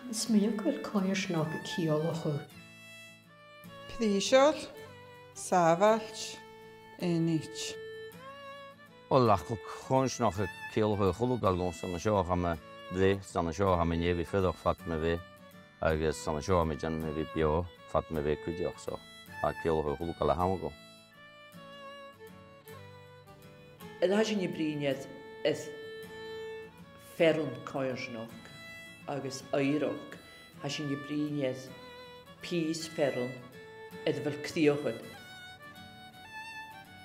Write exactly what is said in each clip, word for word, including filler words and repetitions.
Is minig a bheil coimhearsnachd a' ciallachadh prìseil, sàbhailt, aonaichte. Uill, ach tha coimhearsnachd a' ciallachadh a h-uile càil dhòmhsa. 'S ann an seo a tha mi a' breith, 's ann an seo a tha mi an dèidh a bhith a' fuireach fad mo bheatha, agus 's ann an seo a tha mi a' dèanamh a bhith beò fad mo bheatha cuideachd, so tha e a' ciallachadh a h-uile càil a th' agam. An uair a tha sinn a' bruidhinn air, air fearann coimhearsnachd agus oighreachd, tha sinn a' bruidhinn air pìos fearainn air a bheil crìochan.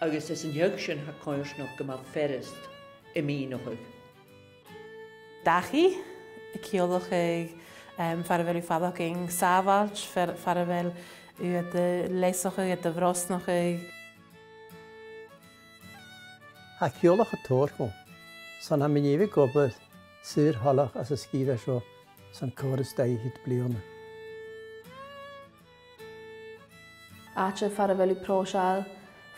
Agus às an t-seagh sin tha coimhearsnachd gu math furasta a mhìneachadh. Dachaigh, a' ciallachadh, em, far a bheil thu a' faireachdainn sàbhailt, far, far a bheil thu gad leasachadh, gad bhrosnachadh. Tha e a' ciallachadh tòrr dhomh. 'S ann a tha mi an dèidh a bhith ag obair saor-thoileach anns an sgìre seo 's an còrr is dà fhichead bliadhna. Àite far a bheil thu pròiseil,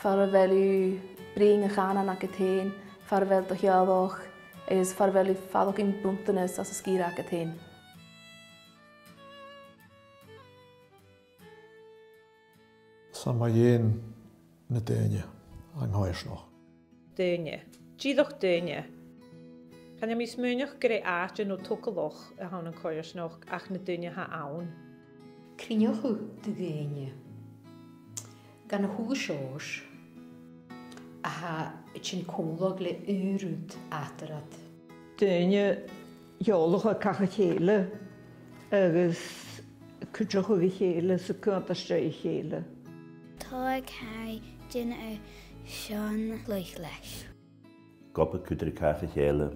far a bheil thu a' bruidhinn a' chànain agad fhèin, far a bheil do theaghlach, is far a bheil thu a' faireachdainn buntanas anns an sgìre agad fhèin. 'S ann mu dheidhinn na daoine an coimhearsnachd. Daoine. Dìreach daoine. Chan eil mi a' smaoineachadh gur e àite no togalach a th' ann an coimhearsnachd ach na daoine a th' ann. Cruinneachadh de dhaoine dhan a h-uile seòrsa a tha a' tighinn còmhla le aon rud eatarra. Daoine eòlach air càch a chèile agus cuideachadh a chèile 's a' cunntas a chèile. Tha e car dìreach airson laoch leis. Ag obair còmhla ri càch a chèile,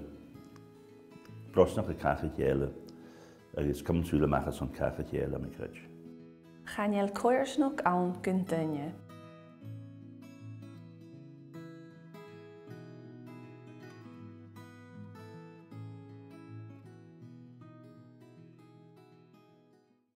brosnachadh càch a chèile, agus cumail sùil a-mach airson càch a chèile, tha mi a' creidsinn. Chan eil coimhearsnachd ann gun daoine.